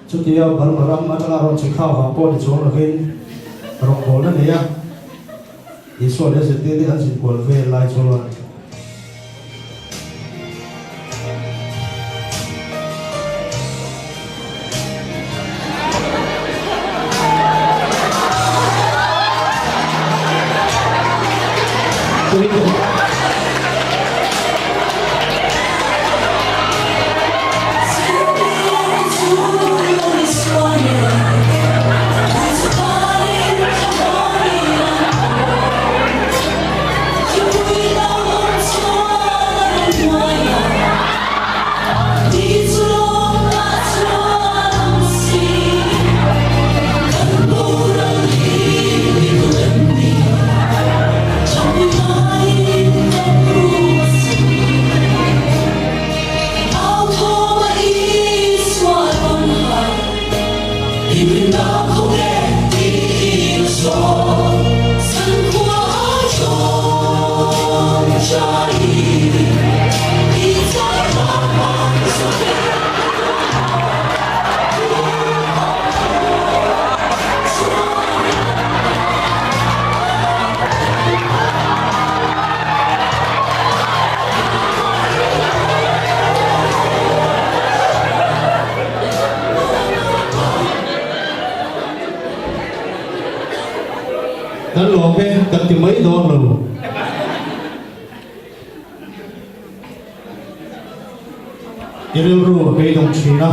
Chutia Burma ram atanga rawn chhe khau vang pawh ni chuang lovin rawngbawlna nei a, Isua leh zirtirte an zin kual vel lai chuan. Kan lawm e, kan ti mai dawn lo. I rilru a beidawng thin a,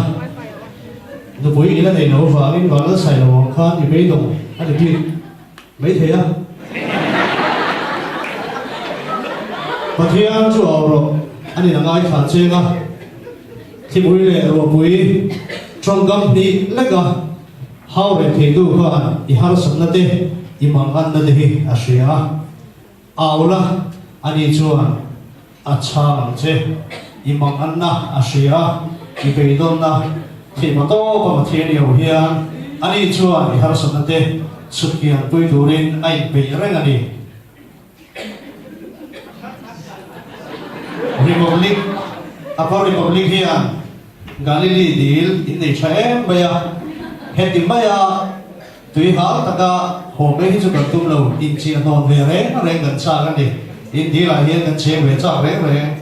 nupui i la nei lo vangin vanlalsai lo ang khan i beidawng a ni bik mai thei a. Pathian chu au rawh, a nin a ngaithla cheng a, thipui leh ruahpui tawngkam hnih lek a. Hau reng theitu khan i harsatna te, i manganna te hi a hria a. Au la, ani chuan a chhang ang che. I manganna a hria a, i beidawnna theihma tawp a Pathian i au hian ani chuan i harsatna te chhutkian pui turin a inpeih reng a ni. Republic, Upper Republic hian Galilee dil in nei tha em mai a, heti maia tui hal taka haw mai hi chu kan tum lo, inchiah hnawn ve reng reng kan chak a ni, in dilah hian kan cheng ve chak reng reng.